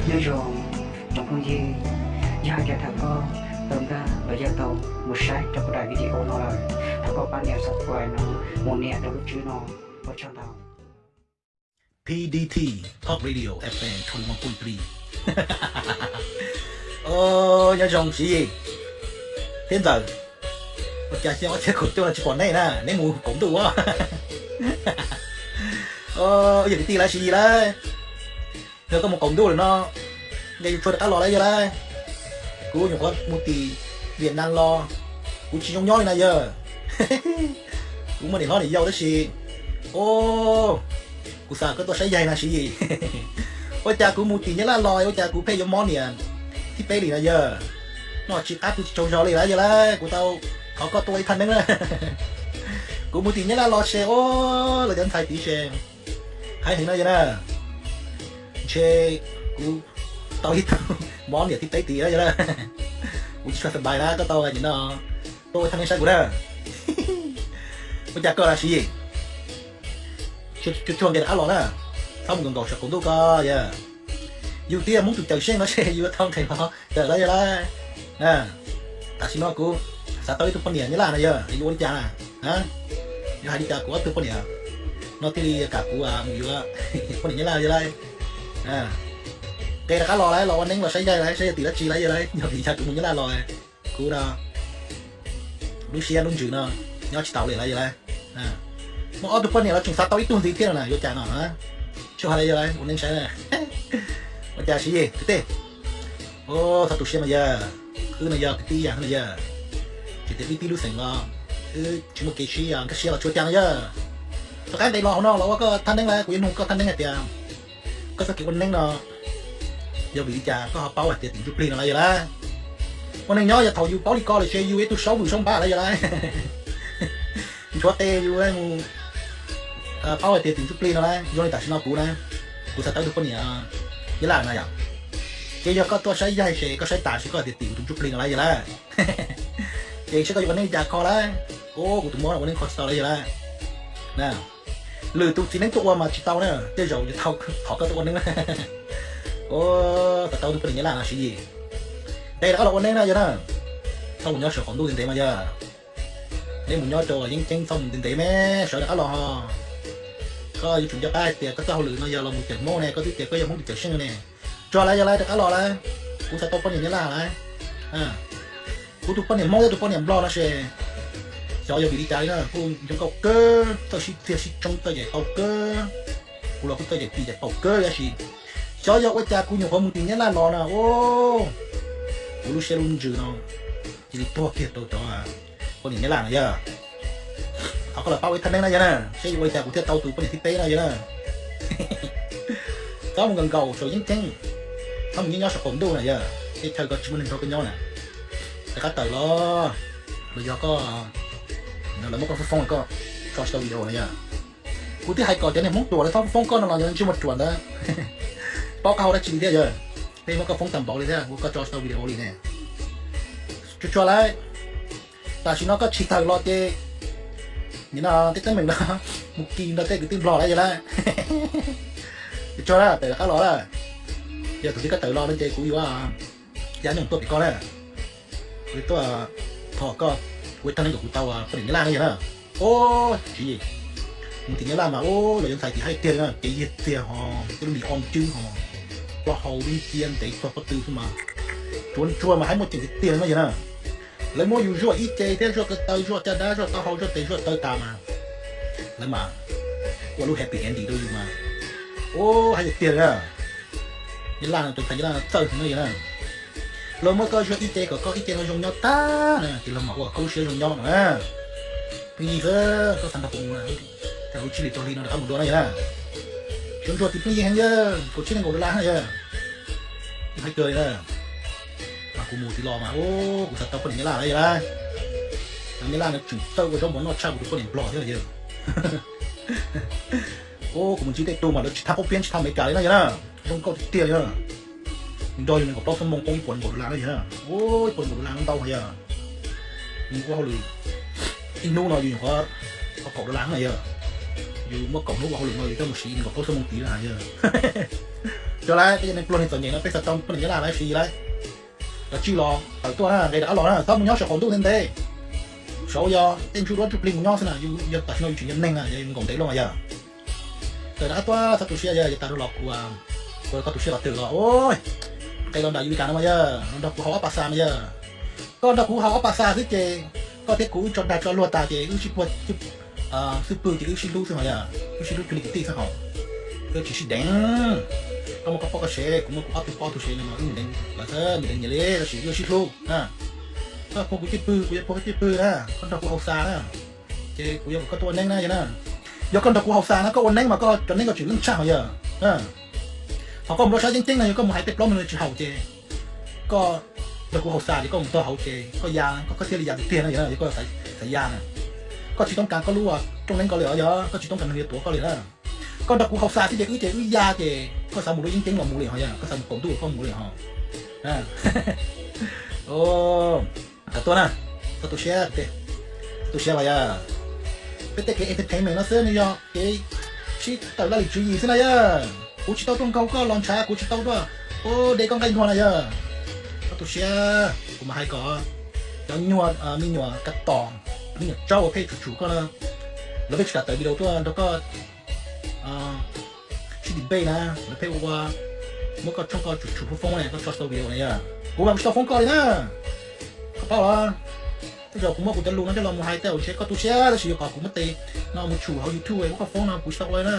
Nyob zoo tsoom phooj ywg, yog hais tias thaum koj tau nkag los yog tau mus saib rau kuv daim video no lawm, thov koj pab nias subscribe no mus nias rau lub tswb no, ua tsaug ntau. P D T Talk Radio F M twenty one point three. Nyob zoo Siv Yis thiab Ntxawm, ua cas xyoo ob txhiab kaum cuaj no tsis pom nej na, neb mus qaum ntuj ua. Yog kwv tij lawv, Siv Yis lawv, yog koj mus qaum ntuj lawm no, nqe yus tshua rov qab los lawm yog lawm. Kuv nyuam qhuav mus tim Vietnam los, kuv tsis zoo nyob li na yog. Kuv muaj niam hlob niam yau tab sis, o, kuv xav kom koj tuaj saib yaig na Siv Yis. Ua cas kuv mus tim Nyab Laj los ua cas kuv pheej yuav mob niam thib peb li na yog. No tsis qab kuv tsis tsaug zog li lawm yog lawm, kuv tau thov koj tuaj ua ib thaj neeb na. Kuv mus tim Nyab Laj los ces, o, los cov ntxhais tid ces heev heev no yog na. Ntshe kuv tau ib tug mob niam thib peb tid na yog lawm. Kuv tsis tshua xas npais na, koj tau nim no tuaj ua ib thaj neeb saib kuv na. Ua cas koj na Siv Yis, tsuag tsuag nqe rov qab los na, txhob mus nkaum nkaus saum qaum ntuj ko yog. Yus twb yog Hmoob tus cawm seej no ces yus yuav tau nqe los cawm lawm yog lawm. Tam sim no kuv xav tau ib tug poj niam Nyab Laj no yog yuav ua li cas na? Yuav hais li cas kuv ob tug poj niam no thiaj li kam kuv mus yuav poj niam Nyab Laj yog lawm? Nqe rov qab los lawm, los ua neeb los saib yaig lawm, saib yog tim dab tsi lawm yog lawm, yog vim yog kuv mus Nyab Laj los kuv no lub siab lub ntsws no nyob tsis tau li lawm yog lawm. Muaj ob tug poj niam los tseem xav tau ib tug ntxiv thiab no na, yuav cas no? Tsuag lawm yog lawm, ua neeb saib na. Ua cas Siv Yis kwv tij? Txhob tu siab mas yog, wb no yog kwv tij ib yam no yog, tsis tias wb tib lub xeem los wb tsis muaj kev sib nkag siab los tsuas cas no yog. Rov qab nqe los hauv no los ua koj thaj neeb lawm, kuv yuav nug koj thaj neeb hais tias koj txoj kev ua neeb no yog vim li cas koj ho paub hais tias tim ntsuj plig no lawm yog lawm? Ua neej nyob yog thaum yus paub li ko lawm ces yus ib tug saub vwm saub npab lawm yog lawm. Nchuav tes yus mus paub hais tias tim ntsuj plig no lawm. Yog li tam sim no kuv na, kuv xav tau tus poj niam Nyab Laj na yom. Ces yog koj tuaj saib yaig ces koj saib tas ces koj hais tias tim tus ntsuj plig no lawm yog lawm. Ces saib koj yuav ua neeb li cas kho lawm. Kuv tus mob ua neeb kho tsis tau lawm yog lawm. Lwm tus txiv neeb tuaj ua mas tsis tau na, tej zaum yuav thov koj tuaj ua neeb. Xav tau tus poj niam Nyab Laj no Siv Yis, nqe rov qab los ua neeb na yog na. Txhob mus nyob saum qaum ntuj ntev ntev mas yog. Neb mus nyob rau yeeb ceeb txhob mus ntev ntev me, sawv rov qab los ho. Koj yuav tsum nco qab hais tias koj txoj hauj lwm no yog los mus cawm Hmoob ne, koj twb tias koj yog Hmoob tus cawm seej ne. Tsuag lawm yog lawm, rov qab los lawm. Kuv xav tau poj niam Nyab Laj lawm. Kuv tus poj niam Hmoob thiab tus poj niam Nplog no ces xyov yog vim li cas li na, kuj zoo nkauj kawg, txawj sib txiag sib tsoob txawj yaim paum kawg. Kuv los kuj txawj yaim pim yaim paum kawg tab sis xyov yog ua cas kuv nyuam qhuav mus tim Nyab Laj los na, kuv lub siab lub ntsws no cia li tuag kiag rau cov poj niam Nyab Laj no yog. Thov koj los pab ua ib thaj neeb na yog na, saib yuav ua li cas kuv thiaj tau tus poj niam thib peb na yog na. Txhob mus nkaus nkaus saum yeeb ceeb, txhob mus nyob nyob saum qaum ntuj na yog, teb chaws ko tsis muaj neeg nrog koj nyob na. Rov qab tawm los, los yog koj, lawv muab koj foob foob koj tso tsis tau video na yog. Kuv twb hais kom cov niag Hmoob ruam lawv txhob foob koj no los yog ntsej muag ruam ntawd, paub qab hau dab tsi li thiab yog. Peb muab koj foob tag npaum li thiab ua koj tso tsis tau video li ne. Tsuag tsuag lawm, tam sim no koj tsis tawm los ces nim no tej teeb meem no mus kis ntawm tej kwv tij Nplog lawm yog lawm. Tsuag lawm, tawm rov qab los lawm. Yog tus twg koj tawm los no ces kuv yuav ya nyoog tuaj pem koj na. Kuv tuaj thov koj ua ib thaj neeb kom kuv tau poj niam Nyab Laj no yog na. Ub, tsis, mus tim Nyab Laj mas ub, los yuav ntxhais tim haib tiag li na, kev yiag txiag ho, tej lub mis o ncwb ho, plaub hau lub nciab ntev txog pob tw xwb mas, tsuav ntsuag mas haib muaj ceem tiag tiag li no yog na. Lawv muab yus zuaj ib ce thiab zuaj ko taw, zuaj caj dab, zuaj taub hau, zuaj tes zuaj taw tas mas lawv mas ua lub happy ending rau yus mas. Ub, haib tiag tiag li na. Nyab Laj no, tus ntxhais Nyab Laj no txawj heev no yog na. Luag muab koj zuaj ib ce kom koj ib ce no zoo nyob tag na ces luag mam ua koj lub siab zoo nyob no na. Pheej Yig xwb, koj xav nrog kuv mus na, thaum lub tsib hlis rau hli no rov qab mus dua na yog na. Tsuav ntsuag tim Pheej Yig heev yog kaum tsib nees nkaum dollar na yog. Haib kawg li na. Mas kuv mus tim los mas ub, kuv xav tau poj niam Nyab Laj na yog na. Nyab Laj no tseem txawj ua zaub mov noj tshaj kuv tus poj niam Nplog thiab yog. Ub, kuv mus ntsib tej tug mas lawv tsis thaj Phab Phiab tsis thaj Amelikas li na yog na. Zoo nkauj tiag tiag li na. Nws nrog yus nees nkaum plaub xuab moos poob ib puas nees nkaum dollar na yog na. Ub, ib puas nees nkaum dollar ntau heev yog. Yus ua hauj lwm ib hnub no yus nyuam qhuav tau kaum dollar na yog. Yus muaj kaum hnub ua hauj lwm no yus coj mus siv nees nkaum plaub xuab moos tid na yog. Yog lawm, peb cov neeg pluag neeg txom nyem no peb xav tau poj niam Nyab Laj lawm siv lawm. Cov tsij los tawm tuaj na, nqe rau qab los na, txhob mus nyob saum qaum ntuj ntev ntev. Saum yog tej ntsuj duab ntsuj plig mus nyob xwb na, yus yog tam sim no yus tseem yog neeg na, yog yus nkaum ntev lawm mas yog. Tawm rov qab tuaj, txhob tu siab yog, yog tas rau los kuv, kuv koj tu siab los twg los. Nqe los nram yus li cas no mas yog, los nrog kuv haus ob pas xas mas yog. Koj nrog kuv haus ob pas xas xwb ces koj thiab kuv wb tso dag tso luag tas ces wb sib puag xwb pwg ces wb sib hlub xwb hos yog, wb sib hlub cuag li kwv tij xwb hos. Koj tsis sib deev, koj muaj koj poj koj sev, kuv muaj kuv ob tug poj tug sev no mas wb deev lawm xwb, deev nyias li, tab sis wb sib hlub. Koj puag kuv cwj pwg, kuv yuav puag koj cwj pwg na, koj nrog kuv haus xas na, ces kuv yuav kom koj tuaj ua neeb na yog na. Yog koj nrog kuv haus xas na, koj ua neeb mas koj cov neeb koj tseem leej tshaj hos yog. Thaum koj mus rau sab yeeb ceeb no yog koj mus hais tej plaub ntawd tsis haum ces koj nrog kuv haus xas ces koj mus txog hauv ces koj ya, koj thiaj li ya tiag tiag na yog, yog koj xav ya na. Koj tsis toob kas koj lub rooj neeb ko li os, yog koj tsis toob kas neeg yuav tuav koj li na. Koj nrog kuv haus xas xwb ces wb ces wb ya ces koj xav mus lub yeeb ceeb los mus li hos yog, koj xav mus qaum ntuj koj mus li hos. Tawm tuaj na, txhob tu siab, tu siab los yog. Peb tej kev entertainment no xwb, nws yog kev sib tawm laj lim tswv yim xwb na yog. Kuv tsis tau tuaj nkaug koj los ntshav, kuv tsis tau tuaj ua de koj nqaij nkuag na yog. Txhob tu siab, kuv mam hais kom cov nyuag me nyuam kab tom, me nyuam tsaub uas pheej tshum tshum koj na, lawv pheej tsis kam tawm video tuaj nrog koj sib debate na, lawv pheej ua, muab koj tshooj koj tshum tshum foob foob na, koj tso tsis tau video na yog. Kuv mas kuv tsis tau foob koj li na, koj paub los. Tej zaum kuv muab kuv cov lus no coj los mus hais tej zaum ntshe koj tu siab, tab sis yuav kom kuv muab tes no mus tshum hauv YouTube muab koj foob no kuv tsis tau ua li na.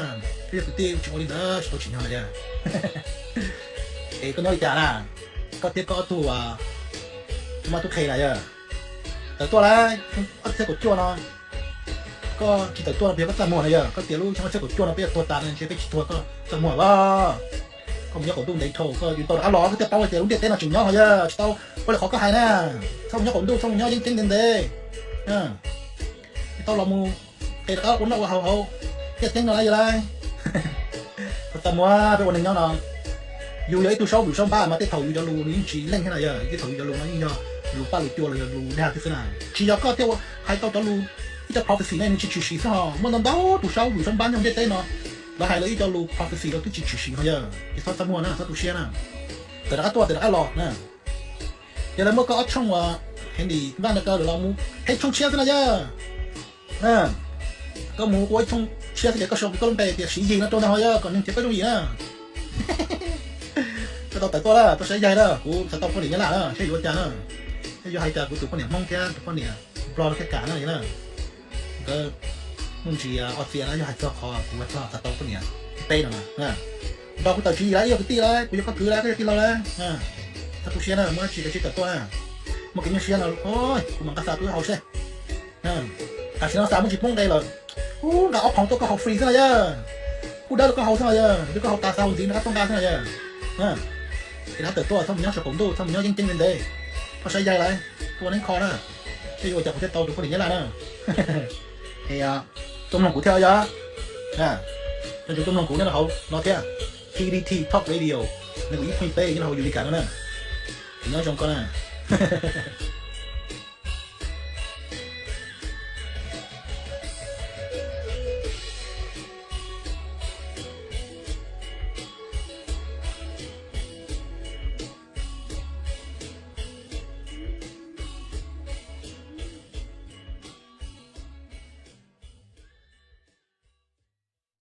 Peb yog kwv tij tsis ua li ntawd, tsis tau tsim nyog na yog. Es koj nyob li cas na? Koj thiab koj ob tug, koj mab tub qhe na yog, tawm tuaj lawm, ob txhiab kaum cuaj no. Koj tsis tawm tuaj no puas yog koj txaj muag na yog? Koj tias lub xyoo ob txhiab kaum cuaj no peb yuav tuag tas no ntshe peb tsis tuag koj txaj muag los. Koj mus nyob qaum ntuj ntev dhau, koj yus tau rov qab los koj thiaj paub tias lub ntiaj teb no tseem nyob hos yog, tsis tau ua li qhov koj hais na. Txhob mus nyob qaum ntuj, txhob mus nyob yeeb ceeb ntev ntev. Tau los mus qe rov qab ua noj ua haus hauv ntiaj teb no lawm yog lawm. Txaj muag peb ua neeg nyob no, yus yog ib tug saub vwm saub npab mas tej thaum yus cov lus nws yeej tsis leej thiab na yog, tej thaum yus cov lus no yeej yog lus paj lus cua los yog lus dag thiab xwb na. Tsis yog koj thiaj ua hais tau cov lus, ib cov prophecy ne nws tsis tshwm sim xwb hos, muaj ntau ntau tus saub vwm saub npab nyob ntiaj teb no, lawv hais lawv ib co lus prophecy los twb tsis tshwm sim hos yog, ces txhob txaj muag na, txhob tu siab na. Tawm rov qab tuaj, tawm rov qab los na. Yog lawv muab koj ob tshooj uas Hendy Vaj no kaw lawm los mus qheb tshooj tshiab xwb na yog. Koj mus ua ib tshooj tshiab xwb ces koj sau koj lub npe tias Siv Yis no rau ntag hos yog, kom neeg nrhiav koj yooj yim na. Koj tau tawm tuaj lawm, tuaj saib yaig lawm, kuv xav tau poj niam Nyab Laj na, saib yuav ua cas na. Saib yuav hais tias kuv tus poj niam Hmoob thiab tus poj niam Nplog no thiaj kam na yog na. Nkawd muaj ntsis o txias na, yog hais txog qhov kuv xav tau poj niam thib peb no na. Nrog kuv tawm tswv yim lawm, ib yog kwv tij lawm, kuv yog koj kwv lawm, koj yog tij laug lawm. Txhob tu siab na, muaj dab tsi kav tsij tawm tuaj na. Muaj kev nyuaj siab no, kuv mam nqa xa tuaj haus seb. Tam sim no xa muaj tsis poob nqe lawm. Kuv nqa ob phoov tuaj koj haus free xwb no yog. Kuv dawb rau koj haus xwb no yog, yog koj haus tas xa haus ntxiv rov qab tuaj nqa xwb no yog. Ces rov qab tawm tuaj, txhob mus nyob saum qaum ntuj, txhob mus nyob yeeb ceeb ntev ntev. Koj saib yaig lawm, koj ua neeb kho na. Seb yuav ua cas kuv thiaj tau tus poj niam Nyab Laj na. Es tuaj mloog kuv thiab yog. Cov ntseeg tuaj mloog kuv nyob rau hauv no thiab, T D T Talk Radio, nees nkaum ib point peb nyob rau hauv Utica no na. Nyob zoo koj na.